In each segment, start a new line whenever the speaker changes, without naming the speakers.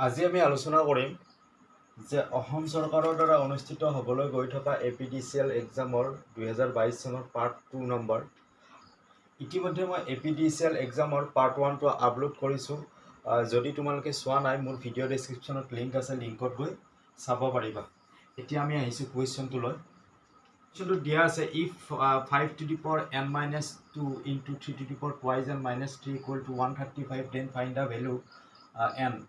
আজি আমি আলোচনা কৰিম যে অসম চৰকাৰৰ দ্বাৰা অনুষ্ঠিত হ'বলৈ গৈ থকা এপিডিচিএল এক্সামৰ 2022 চনৰ পাৰ্ট 2 নম্বৰ। ইতিমধ্যে মই এপিডিচিএল এক্সামৰ পাৰ্ট 1টো আপলোড কৰিছোঁ। যদি তোমালোকে চোৱা নাই, মোৰ ভিডিঅ' ডেছক্ৰিপশ্যনত লিংক আছে, লিংকত গৈ চাব পাৰিবা। এতিয়া আমি আহিছোঁ কুৱেশ্যনটোলৈ। কুৱেশ্যনটো দিয়া আছে, if 5 to the power n minus 2 into 3 to the power twice n minus 3 equal to 135, then find the value n.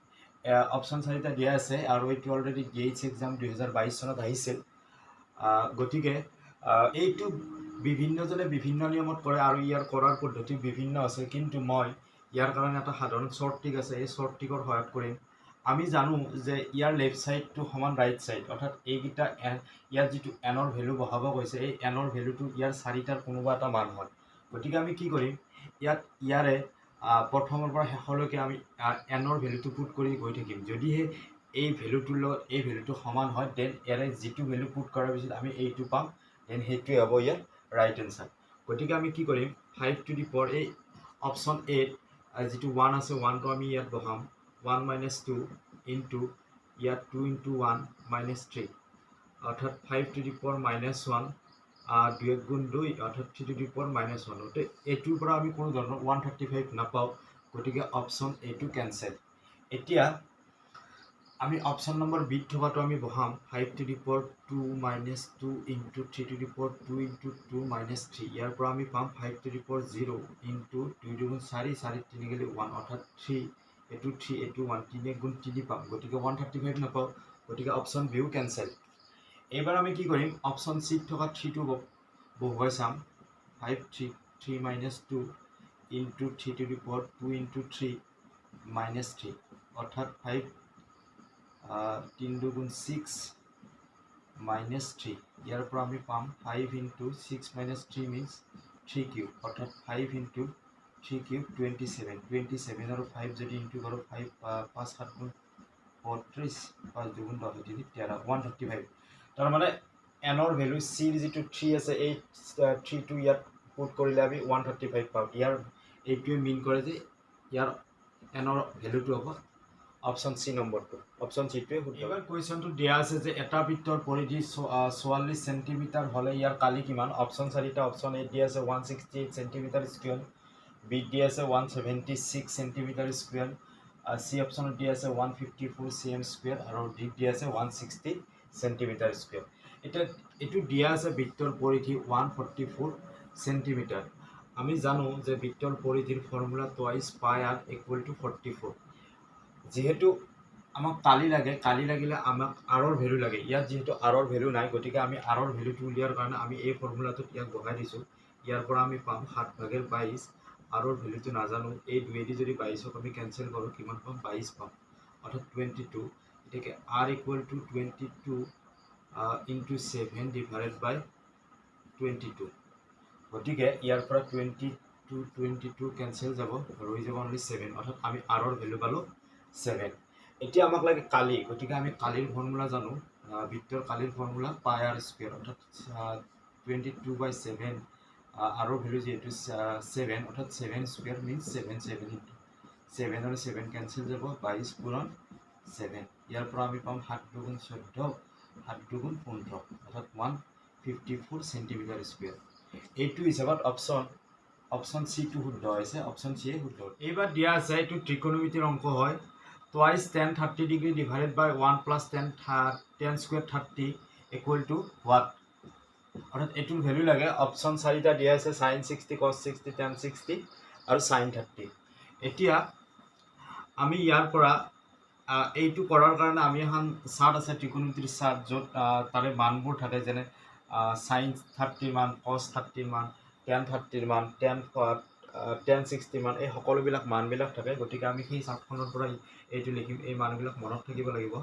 Option চাৰিটা দিয়া আছে আৰু এইটো অলৰেডি ডি এইচ এক্সাম 2022 চনত আহিছিল। গতিকে এইটো বিভিন্নজনে বিভিন্ন নিয়মত কৰে আৰু ইয়াৰ কৰাৰ পদ্ধতি বিভিন্ন আছে। কিন্তু মই ইয়াৰ কাৰণে এটা সাধাৰণ শ্বৰ্ট ট্ৰিক আছে, এই শ্বৰ্ট ট্ৰিকৰ সহায়ত কৰিম। আমি জানো যে ইয়াৰ লেফ্ট ছাইডটো সমান ৰাইট ছাইড, অৰ্থাৎ এইকেইটা ইয়াত যিটো এনৰ ভেলু বহাব কৈছে, এই এনৰ ভেলুটো ইয়াৰ চাৰিটাৰ কোনোবা এটা মান হয়। গতিকে আমি কি কৰিম? ইয়াত ইয়াৰে প্ৰথমৰ পৰা শেষলৈকে আমি এনৰ ভেলুটো পুট কৰি গৈ থাকিম। যদিহে এই ভেলুটোৰ লগত এই ভেলুটো সমান হয়, then ইয়াৰে যিটো ভেলু পুট কৰাৰ পিছত আমি এইটো পাম, then সেইটোৱে হ'ব ইয়াৰ ৰাইট এনচাৰ। গতিকে আমি কি কৰিম? ফাইভ টু the power, এই অপশ্যন এত যিটো ওৱান আছে, ওৱানটো আমি ইয়াত বহাম, ওৱান মাইনাছ টু ইনটু ইয়াত two into one minus three, অৰ্থাৎ five to the power minus one, দুই এক গুণ দুই, অৰ্থাৎ three to the power minus one. গতিকে এইটোৰ পৰা আমি কোনো ধৰণৰ 135 নাপাওঁ। গতিকে অপশ্যন এইটো কেনচেল। এতিয়া আমি অপশ্যন নম্বৰ বিত থকাটো আমি বহাম, five to the power two minus two into three to the power two into two minus three. ইয়াৰ পৰা আমি পাম five to the power zero into দুই দুগুণ চাৰি, চাৰি তিনি গ'লে ওৱান, অৰ্থাৎ থ্ৰী, এইটো থ্ৰী, এইটো ওৱান, তিনি এক গুণ তিনি পাম। গতিকে 135 নাপাওঁ। গতিকে অপশ্যন বিও কেনচেল। এইবাৰ আমি কি কৰিম? অপশ্যন চিত থকা থ্ৰীটো বহুৱাই চাম, five three three minus two into three to the power two into three minus three, অৰ্থাৎ ফাইভ তিনি দুগুণ ছিক্স মাইনাছ থ্ৰী। ইয়াৰ পৰা আমি পাম five into six minus three means three cube, অৰ্থাৎ five into three cube 27। 27 আৰু five যদি into কৰোঁ, ফাইভ পাঁচ সাত গুণ 35, পাঁচ দুগুণ 10, তিনি 13, 135। তাৰমানে এনৰ ভেলু চিৰ যিটো থ্ৰী আছে, এই থ্ৰীটো ইয়াত পুট কৰিলে আমি 135 পাম। ইয়াৰ এইটোৱে মিন কৰে যে ইয়াৰ এনৰ ভেলুটো হ'ব অপশ্যন চি নম্বৰটো। অপশ্যন চিটোৱে শুদ্ধ। এইবাৰ কুৱেশ্যনটো দিয়া আছে যে এটা বৃত্তৰ পৰিধি 44 চেণ্টিমিটাৰ হ'লে ইয়াৰ কালি কিমান? অপশ্যন চাৰিটা। অপশ্যন এ দিয়া আছে 168 centimetre square, বিত দিয়া আছে 176 centimetre square, C অপশ্যনত দিয়া আছে 154 cm square আৰু ডিত দিয়া আছে 160 চেণ্টিমিটাৰ স্কুৱেৰ। এতিয়া এইটো দিয়া আছে বৃত্তৰ পৰিধি 144 চেণ্টিমিটাৰ। আমি জানো যে বৃত্তৰ পৰিধিৰ formula twice pi r equal to 44। যিহেতু আমাক কালি লাগে, কালি লাগিলে আমাক আৰৰ ভেলু লাগে। ইয়াত যিহেতু আৰৰ ভেলু নাই, গতিকে আমি আৰৰ ভেলুটো উলিওৱাৰ কাৰণে আমি এই ফৰ্মুলাটোত ইয়াক বহাই দিছোঁ। ইয়াৰ পৰা আমি পাম সাত ভাগেৰ 22। আৰৰ ভেলুটো নাজানো। এই দুয়েদি যদি 22ক আমি কেঞ্চেল কৰোঁ, কিমান পাম? 22 পাম, অৰ্থাৎ 22। গতিকে r equal to 22 into seven divided by 22। গতিকে ইয়াৰ পৰা 22 22 কেঞ্চেল যাব, ৰৈ যাব অনলি ছেভেন, অৰ্থাৎ আমি আৰৰ ভেলু পালোঁ ছেভেন। এতিয়া আমাক লাগে কালি। গতিকে আমি কালিৰ ফৰ্মুলা জানো। বৃত্তৰ কালিৰ ফৰ্মুলা পাই আৰ স্কুৱেৰ, অৰ্থাৎ 22 বাই ছেভেন, আৰৰ ভেলু যিহেতু ছেভেন, অৰ্থাৎ seven square means seven seven into seven আৰু ছেভেন কেঞ্চেল যাব, 22 পূৰণ ছেভেন। ইয়াৰ পৰা আমি পাম সাত দুগুণ 14, সাত দুগুণ 15, অৰ্থাৎ 154 centimetre square. এইটো হিচাপত অপশ্যন চিটো শুদ্ধ হৈছে। অপশ্যন চিয়ে শুদ্ধ। এইবাৰ দিয়া আছে, এইটো ত্ৰিকোণমিতিৰ অংক হয়, twice tan 30 degree divided by one plus tan square 30 equal to what? অৰ্থাৎ এইটোৰ ভেলু লাগে। অপশ্যন চাৰিটা দিয়া আছে, sine 60, cos 60, tan 60 আৰু চাইন 30। এতিয়া আমি ইয়াৰ পৰা এইটো কৰাৰ কাৰণে আমি এখন চাৰ্ট আছে, ত্ৰিকোণমিতিৰ চাৰ্ট, য'ত তাৰে মানবোৰ থাকে, যেনে চাইন 30ৰ মান, কছ 30ৰ মান, টেন 30ৰ মান, টেন 60ৰ মান, এই সকলোবিলাক মানবিলাক থাকে। গতিকে আমি সেই চাৰ্টখনৰ পৰা এইটো লিখিম। এই মানবিলাক মনত থাকিব লাগিব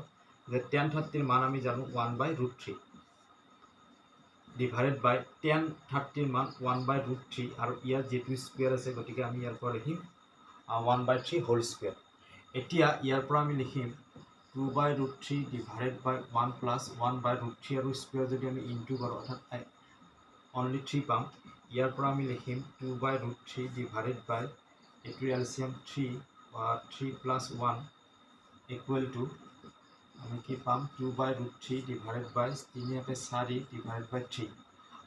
যে টেন 30ৰ মান আমি জানো one by root three divided by tan 30ৰ মান ওৱান বাই ৰুট থ্ৰী আৰু ইয়াত যিটো স্কুৱেৰ আছে, গতিকে আমি ইয়াৰ পৰা লিখিম one by three whole square। এতিয়া ইয়াৰ পৰা আমি লিখিম two by root three divided by one plus one by root three আৰু স্কুৱেৰ যদি আমি ইনটু কৰোঁ, অৰ্থাৎ অনলি থ্ৰী পাম। ইয়াৰ পৰা আমি লিখিম two by root three divided by এইটো LCM three, three plus one। Equal to আমি কি পাম? Two by root three divided by তিনি একে চাৰি ডিভাইডেড বাই থ্ৰী।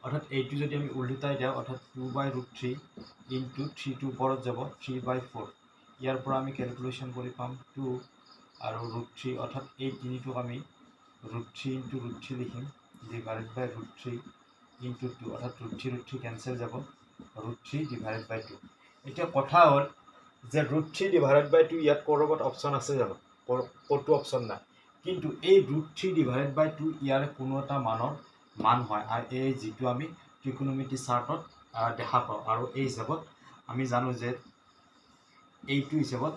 অৰ্থাৎ এইটো যদি আমি ওলোটাই দিওঁ, অৰ্থাৎ two by root three into থ্ৰীটো ওপৰত যাব, থ্ৰী বাই ফ'ৰ। ইয়াৰ পৰা আমি কেলকুলেশ্যন কৰি পাম টু আৰু ৰুট থ্ৰী, অৰ্থাৎ এই তিনিটোক আমি root three into root three লিখিম, divided by root three into two। অৰ্থাৎ root three, root three cancel যাব, root three divided by two। এতিয়া কথা হ'ল যে root three divided by two ইয়াত ক'ৰবাত অপশ্যন আছে জানো? ক'তো অপশ্যন নাই। কিন্তু এই root three divided by two ইয়াৰে কোনো এটা মানৰ মান হয় আৰু এই যিটো আমি ত্ৰিকোণমিতি চাৰ্টত দেখা পাওঁ। আৰু এই হিচাপত আমি জানো যে এইটো হিচাপত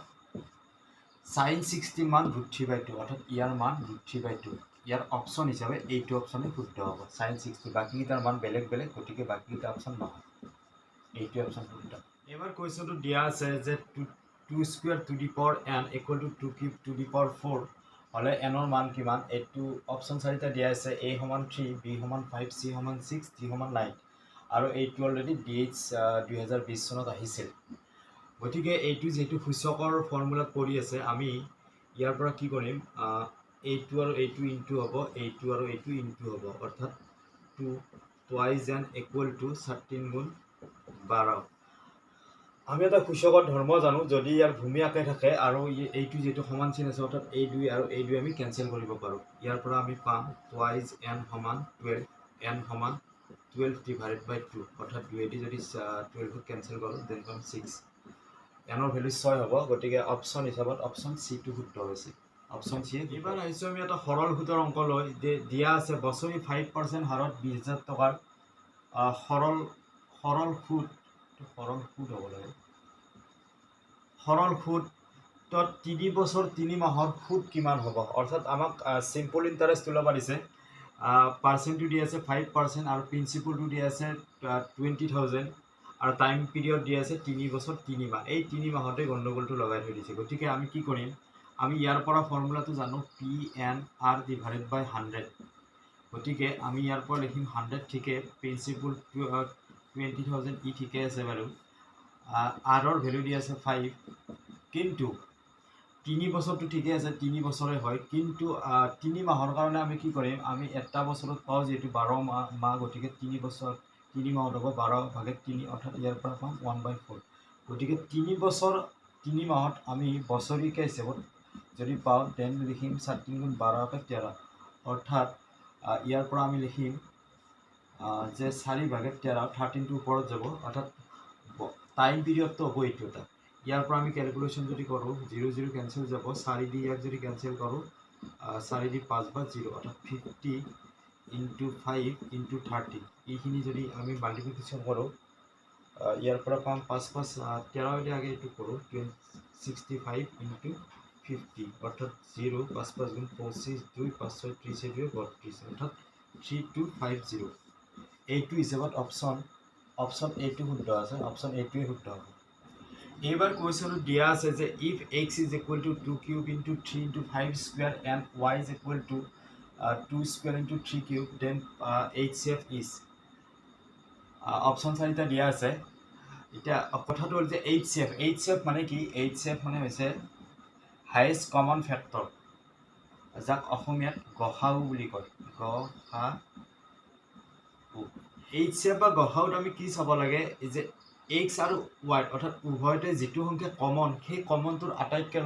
চাইন 60 মান ৰুট থ্ৰী বাই টু, অৰ্থাৎ ইয়াৰ মান ৰুট থ্ৰী বাই টু। ইয়াৰ অপশ্যন হিচাপে এইটো অপশ্যনে শুদ্ধ হ'ব, চাইন 60। বাকীকেইটাৰ মান বেলেগ বেলেগ, গতিকে বাকীকেইটা অপশ্যন নহয়, এইটো অপশ্যন শুদ্ধ। এইবাৰ কুৱেশ্যনটো দিয়া আছে যে two square to the power n equal to two cube to the power four হ'লে এনৰ মান কিমান? এইটো অপশ্যন চাৰিটা দিয়া আছে। এ সমান থ্ৰী, বি সমান ফাইভ, চি সমান ছিক্স, ডি সমান নাইন। আৰু এইটো অলৰেডি ডি এইচ 2020 চনত আহিছিল। গতিকে এইটো যিহেতু সূচকৰ ফৰ্মুলাত পৰি আছে, আমি ইয়াৰ পৰা কি কৰিম? এইটো আৰু এইটো ইনটু হ'ব, এইটো আৰু এইটো ইনটু হ'ব। অৰ্থাৎ two twice n equal to 13 গুণ 12। আমি এটা সূচকৰ ধৰ্ম জানো, যদি ইয়াৰ ভূমি একে থাকে আৰু এইটো যিহেতু সমান চিন আছে, অৰ্থাৎ এই দুই আৰু এই দুই আমি কেঞ্চেল কৰিব পাৰোঁ। ইয়াৰ পৰা আমি পাম টুৱাইজ এন সমান 12, এন সমান 12 ডিভাইডেড বাই টু। অৰ্থাৎ দুয়েদি যদি 12ক কেঞ্চেল কৰোঁ, then পাম ছিক্স। এনৰ ভেলু 6 হ'ব। গতিকে অপশ্যন হিচাপত অপশ্যন চিটো শুদ্ধ হৈছে, অপশ্যন চি। এইবাৰ আহিছোঁ আমি এটা সৰল সুদৰ অংক লৈ যে দিয়া আছে বছৰি 5% হাৰত 20,000 টকাৰ সৰল সুদ, সৰল সুদ হ'ব লাগে, সৰল সুদত 3 বছৰ 3 মাহৰ সুদ কিমান হ'ব? অৰ্থাৎ আমাক চিম্পল ইণ্টাৰেষ্ট ওলাব দিছে। পাৰ্চেণ্টটো দি আছে 5% আৰু প্ৰিন্সিপলটো দি আছে 20,000 আৰু টাইম পিৰিয়ড দি আছে 3 বছৰ 3 মাহ। এই 3 মাহতে গণ্ডগোলটো লগাই থৈ দিছে। গতিকে আমি কি কৰিম? আমি ইয়াৰ পৰা ফৰ্মুলাটো জানো, P N R divided by 100। গতিকে আমি ইয়াৰ পৰা লিখিম 100 ঠিকে, প্ৰিন্সিপল 20,000 ই ঠিকে আছে বাৰু, আৰৰ ভেলু দি আছে ফাইভ। কিন্তু 3 বছৰটো ঠিকে আছে, 3 বছৰে হয়। কিন্তু 3 মাহৰ কাৰণে আমি কি কৰিম? আমি এটা বছৰত পাওঁ যিহেতু 12 মাহ, গতিকে 3 বছৰ 3 মাহত হ'ব 12 ভাগে তিনি। অৰ্থাৎ ইয়াৰ পৰা পাম ওৱান বাই ফ'ৰ। গতিকে 3 বছৰ 3 মাহত আমি বছৰেকীয়া হিচাপত যদি পাওঁ, then লিখিম চাৰি তিনি গুণ 12 একে 13। অৰ্থাৎ ইয়াৰ পৰা আমি লিখিম যে চাৰি ভাগে 13, 13টো ওপৰত যাব। অৰ্থাৎ টাইম পিৰিয়ডটো হ'ব এইটো এটা। ইয়াৰ পৰা আমি কেলকুলেশ্যন যদি কৰোঁ, জিৰ' জিৰ' কেঞ্চেল যাব। চাৰি দি ইয়াক যদি কেঞ্চেল কৰোঁ, চাৰি দি পাঁচ বা জিৰ', অৰ্থাৎ 50 into five into 30। এইখিনি যদি আমি মাল্টিপ্লিকেশ্যন কৰোঁ, ইয়াৰ পৰা পাম পাঁচ পাঁচ 13। আগে এইটো কৰোঁ, 65 ইনটু 50, অৰ্থাৎ জিৰ' পাঁচ পাঁচ গুণ 25, দুই পাঁচ ছয় 30, দুই 32, অৰ্থাৎ 3250। এইটো হিচাপত অপশ্যন এইটো শুদ্ধ আছে, অপশ্যন এইটোৱে শুদ্ধ হ'ব। এইবাৰ কুৱেশ্যনত দিয়া আছে যে if x is equal to two cube into three into five square and y is equal to two square into three cube, then HCF is। Option চাৰিটা দিয়া আছে। এতিয়া কথাটো হ'ল যে এইচ চি এফ মানে কি? এইচ চি এফ মানে হৈছে হায়েষ্ট কমন ফেক্টৰ, যাক অসমীয়াত গসাউ বুলি কয়, গ সা উ। এইচ চি এফ বা গসাউত আমি কি চাব লাগে যে এক্স আৰু why, অৰ্থাৎ উভয়তে যিটো সংখ্যা কমন, সেই কমনটোৰ আটাইতকৈ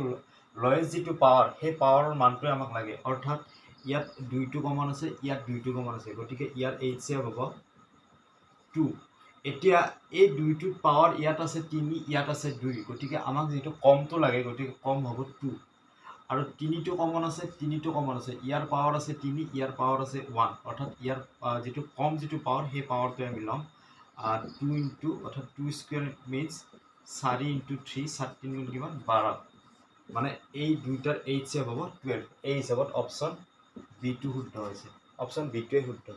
লয়েষ্ট যিটো পাৱাৰ, সেই পাৱাৰৰ মানটোৱে আমাক লাগে। অৰ্থাৎ ইয়াত দুইটো কমন আছে, ইয়াত দুইটো কমন আছে, গতিকে ইয়াৰ এইচ চি এফ হ'ব টু। এতিয়া এই দুইটোত পাৱাৰ ইয়াত আছে তিনি, ইয়াত আছে দুই, গতিকে আমাক যিটো কমটো লাগে, গতিকে কম হ'ব টু। আৰু তিনিটো কমন আছে, তিনিটো কমন আছে, ইয়াৰ পাৱাৰ আছে তিনি, ইয়াৰ পাৱাৰ আছে ওৱান। অৰ্থাৎ ইয়াৰ যিটো কম যিটো পাৱাৰ, সেই পাৱাৰটোৱে আমি ল'ম টু ইনটু, অৰ্থাৎ টু স্কুৱেৰ মিনছ চাৰি ইনটু থ্ৰী। সাত তিনি গুণ কিমান? 12। মানে এই দুইটাৰ এইচ চি এফ হ'ব 12। এই হিচাপত অপশ্যন বিটো শুদ্ধ হৈছে, অপশ্যন বিটোৱে শুদ্ধ।